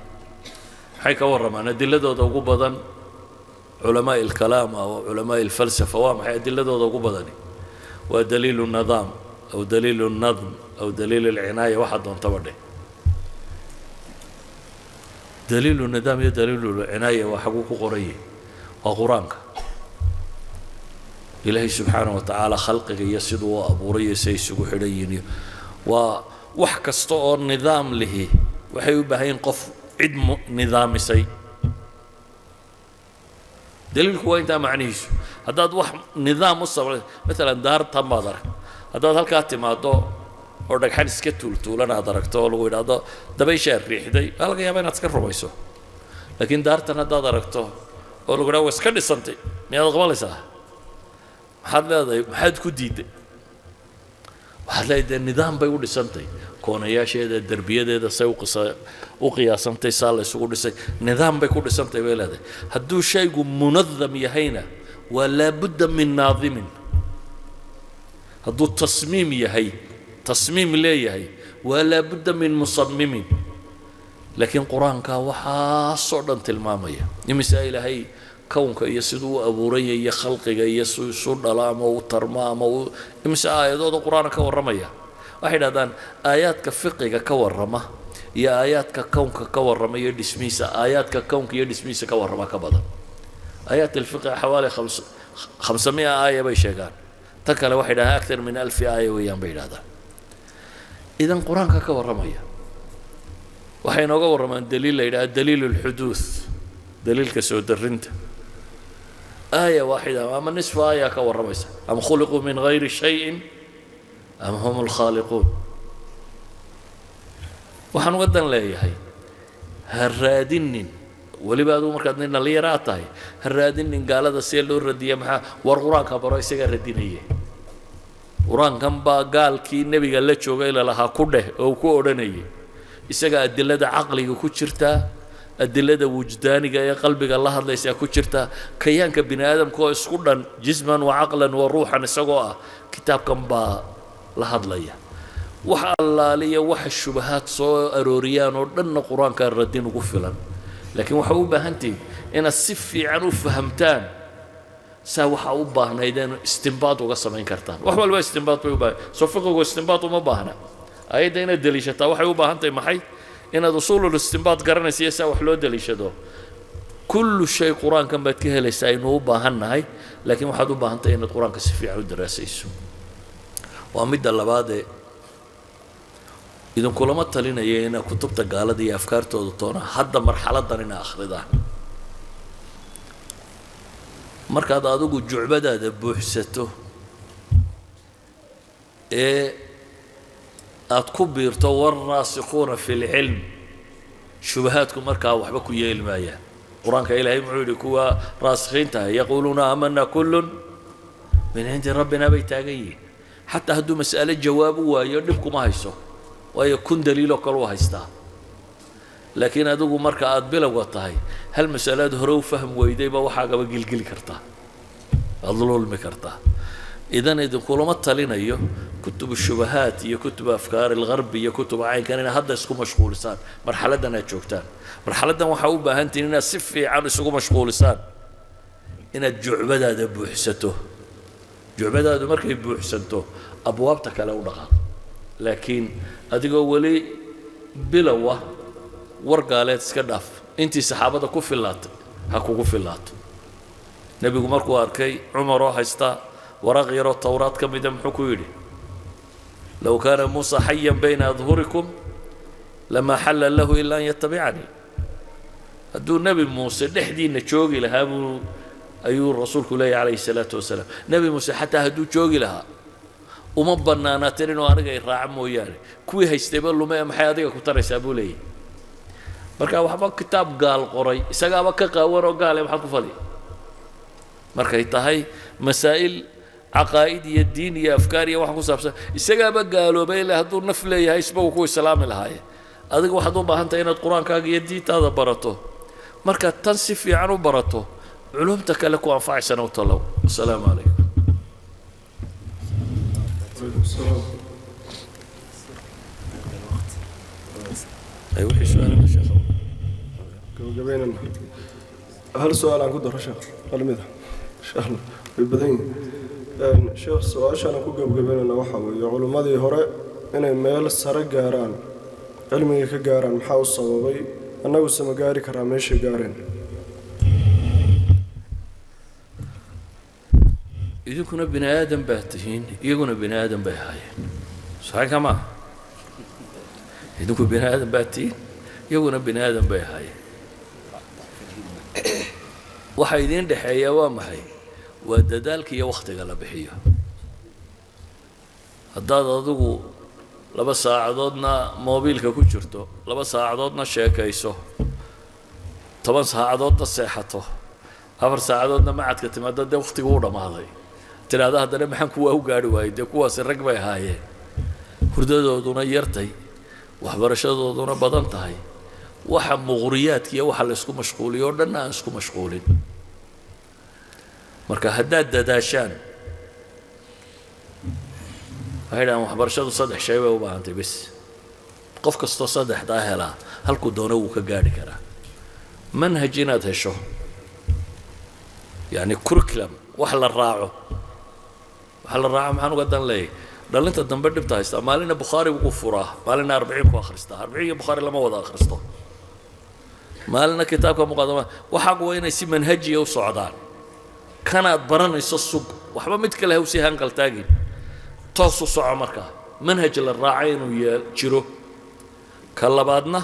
maxay ka warramaan? Adiladooda ugu badan, culamaaءi alkalaam aw culamaaءi alfalsafa, waa maxay adiladooda ugu badani? Waa daliilu nidaam aw daliilu nadm aw daliil alcinaaya, waxaa doontaba dheh. Daliilu nidaam iyo daliilu cinaaya waa xaguu ku qoranyah? Waa Qur-aanka. Ilaahay subxaanaه wa tacaala khalqiga iyo siduu u abuuray iyo say isugu xidhan yihiin, iyo waa wax kasta oo nidaam lihi waxay u baahan yihin qof, cid nidaamisay. Daliilku waa intaa macnihiisu. Haddaad wax nidaam u samay, maalan daartan baad arag, haddaad halkaa timaaddo oo dhagxan iska tuultuulan aad aragto oo lagu yidhaahdo dabayshaa riixday, waa laga yaabaa inaad iska rumayso. Laakiin daartan haddaad aragto oo lagu yidhahdo waa iska dhisantay, miyaad aqbalaysaa? Maxaad leedahay? Maxaad ku diidday? Waxaad leedahay dee nidaam bay u dhisantay, koonayaasheeda, derbiyadeeda, say uqisa u qiyaasantay, saa la isugu dhisay, nidaam bay ku dhisantay bay leedahay. Hadduu shaygu munadam yahayna, waa laabudda min naadimin. Hadduu tasmiim yahay, tasmiim leeyahay, waa laabudda min musamimin. Laakiin Qur-aanka waxaasoo dhan tilmaamaya. Imisaa Ilaahay kownka iyo siduu u abuuraya iyo khalqiga iyo siduu isu dhalo ama u tarmo ama u, imise aayadooda Qur-aanka ka warramaya? Waxay idhahdaan aayaadka fiqiga ka warrama iyo aayaadka kownka ka warrama iyo dhismihiisa, aayaadka kownka iyo dhismihiisa ka warrama ka badan. Aayaat alfiqi xawaali 500 aaya bay sheegaan. Tan kale waxay dhahdaan akthar min 1000 aaya weeyaan bay idhahdaan. Idan Qur-aanka ka warramaya waxay inooga warramaan daliil la yidhaha daliil alxuduuth, daliilka soo darrinta. Aaya waaxida ama nisfu aaya ka warramaysa: am khuliquu min gayri shayin am hum alkhaaliquun. Waxaan uga dan leeyahay, ha raadinin weliba adigu markaad nin dhallinyaraa tahay, ha raadinin gaalada see loo radiya. Maxaa war, Qur-aanka baro, isagaa radinaya. Qur-aankan baa gaalkii nebiga la joogay lalahaa ku dheh oo uu ku odhanayay. Isaga adilada caqliga ku jirtaa, adilada wujdaaniga ee qalbiga la hadlaysaa ku jirtaa, kayaanka bini aadamka oo isku dhan, jisman wa caqlan wa ruuxan, isagoo ah kitaabkan baa la hadlaya. Wax allaaliya waxa shubahaad soo arooriyaan oo dhanna Qur-aankaa radin ugu filan. Laakiin waxaa u baahan tihin inaad si fiican u fahamtaan, saa waxaa u baahnaydeen istimbaad uga samayn kartaan. Wax walba istimbaad bay u baahan. Soo fiqigu istimbaad uma baahna? Ayadda inaad deliishataa waxay u baahan tahay maxay? Inaad usuulul istimbaad garanaysa iyo saa wax loo deliishado. Kullu shay Qur-aankan baad ka helaysaa aynu u baahan nahay. Laakiin waxaad u baahan tahay inaad Qur-aanka si fiican u daraasayso. Waa midda labaadee, idinkulama talinaya inaad kutubta gaalada iyo afkaartooda toona hadda marxaladan ina akhridaan. Markaad adigu jucbadaada buuxsato ee aad ku biirto waalraasikhuuna fi lcilm, shubahaadku markaa waxba ku yeeli maayaan. Qur-aanka Ilaahay muxuu yidhi? Kuwa raasikhiinta ah yaquuluuna "Aamanaa kullun min cindi rabbina" bay taagan yihiin. Xataa hadduu mas'ale jawaab u waayo, dhib kuma hayso, waayo kun daliiloo kale u haystaa. Laakiin adigu marka aad bilowga tahay, hal mas'alaad hore u fahmi weydayba waxaagaba gilgili kartaa. Aada lulmi kartaa. Idan idinkulama talinayo kutubu shubahaat iyo kutubu afkaar algharbi iyo kutuba caynkan inaad hadda isku mashquulisaan. Marxaladdan aad joogtaan, marxaladdan waxaa u baahan tihiin inaad si fiican isugu mashquulisaan inaad jucbadaada buuxsato. Jucbadaadu markay buuxsanto, abwaabta kale u dhaqaaq. Laakiin adigoo weli bilowa, war gaaleed iska dhaaf. Intii saxaabada ku fillaatay ha kugu fillaato. Nebigu markuu arkay Cumar oo haysta waraaq yaroo Towraad ka mida, muxuu ku yidhi? "Low kaana Muusa xayan bayna adhurikum lamaa xalla lahu ila an yatabicanii." Hadduu Nebi Muuse dhexdiinna joogi lahaa buu ayuu rasuulku leeyahy calayhi salaatu wasalaam, Nebi Muuse xataa hadduu joogi lahaa, uma bannaanaateen inuu aniga i raaco mooyaane. Kuwii haystayba lume, maxay adiga ku taraysaa, buu leeyahy. Marka waxba kitaab gaal qoray, isagaaba ka qaawan oo gaale, maxaad ku fali? Markay tahay masaa'il caqaa'id iyo diin iyo afkaar iyo waxa ku saabsan, isagaaba gaaloobay ile hadduu naf leeyahay isba uu ku islaami lahaaye. Adiga waxaad u baahan tahay inaad Qur-aankaaga iyo diintaada barato. Markaad tan si fiican u barato, culumta kale ku anfacaysana u talow. Wasalaamu calaykum. Calaykum salaam. Ay wixii su-aalana, sheekh. Gabagabeynana hal su-aal aan ku daro, sheekh, hal mida insha Allah, way badan yihiin, sheekh. Su-aashaan aan ku gabagabeynana waxaa weeye: culimmadii hore inay meel sare gaaraan, cilmiga ka gaaraan, maxaa u sababay? Annaguse ma gaari karaa meeshay gaareen? Idinkuna bini aadam baa tihiin, iyaguna bini aadam bay ahaayeen. Saxan ka maaha? Idinku bini aadam baa tihiin, iyaguna bini aadam bay ahaayeen. Waxa idiin dhexeeya waa maxay? Waa dadaalka iyo wakhtiga la bixiyo. Haddaad adigu 2 saacadoodna moobiilka ku jirto, 2 saacadoodna sheekayso, 10 saacadoodna seexato, 4 saacadoodna macadka timaado, dee wakhtigu u dhammaaday, tidhaahda haddana maxaan kuwaa u gaarhi waayey? Dee kuwaasi rag bay ahaayeen, hurdadooduna yartay, waxbarashadooduna badan tahay, waxa muqriyaadka iyo waxa la isku mashquuliyo o dhan aan isku mashquulin. Marka haddaad dadaashaan, waxay dhahaan waxbarashadu saddex shay bay u baahantay bes. Qof kastoo saddexdaa helaa halkuu doono wuu ka gaadhi karaa. Manhaj inaad hesho, yacni curriculum, wax la raaco. Waxa la raaco maxaan uga dan leeyahay? Dhalinta dambe dhibta haystaa, maalina Bukhaari buu furaa, maalina Arbiciin ku akhristaa. Arbiciin iyo Bukhaari lama wada akhristo. Maalina kitaabka muqadama. Waxaagu waa inay si manhajiya u socdaan. Kanaad baranayso sug, waxba mid kale ha usii hanqaltaagin, toos u soco. Markaa manhaj la raacay inuu yeel jiro. Ka labaadna,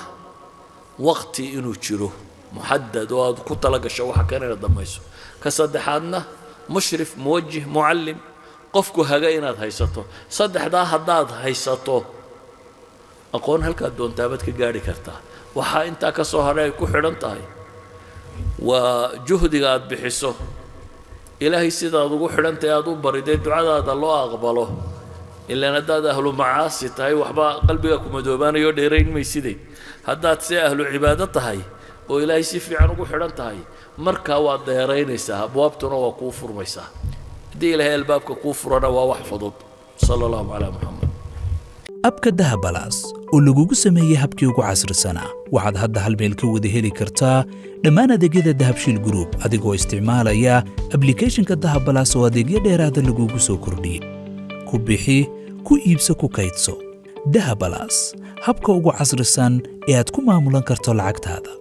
waqti inuu jiro muxadad oo aad ku tala gasho waxa kan inaad dhammayso. Ka saddexaadna, mushrif, muwajih, mucallim, qofku haga inaad haysato. Saddexdaa haddaad haysato, aqoon halkaad doontaabaad ka gaadhi kartaa. Waxaa intaa ka soo hadhay ay ku xidhan tahay waa juhdiga aad bixiso, Ilaahay sidaad ugu xidhantahay, aad u bariday, ducadaada loo aqbalo. Ilaan haddaad ahlu macaasi tahay, waxba qalbiga ku madoobaanayo, dheerayn mayside. Haddaad si ahlu cibaado tahay oo Ilaahay si fiican ugu xidhan tahay, markaa waad dheeraynaysaa, abwaabtuna waa kuu furmaysaa. Haddii Ilaahay albaabka kuu furana, waa wax fudud. Sala allahu calaa Muxamed. Abka Dahabalaas oo lagugu sameeyey habkii ugu casrisanaa, waxaad hadda hal meel ka wada heli kartaa dhammaan adeegyada Dahabshiil Group adigoo isticmaalaya ablicathonka Dahabalaas oo adeegyo dheeraada lagugu soo kordhiyey. Ku bixi, ku iibso, ku kaydso. Dahabalaas, habka ugu casrisan ee aad ku maamulan karto lacagtaada.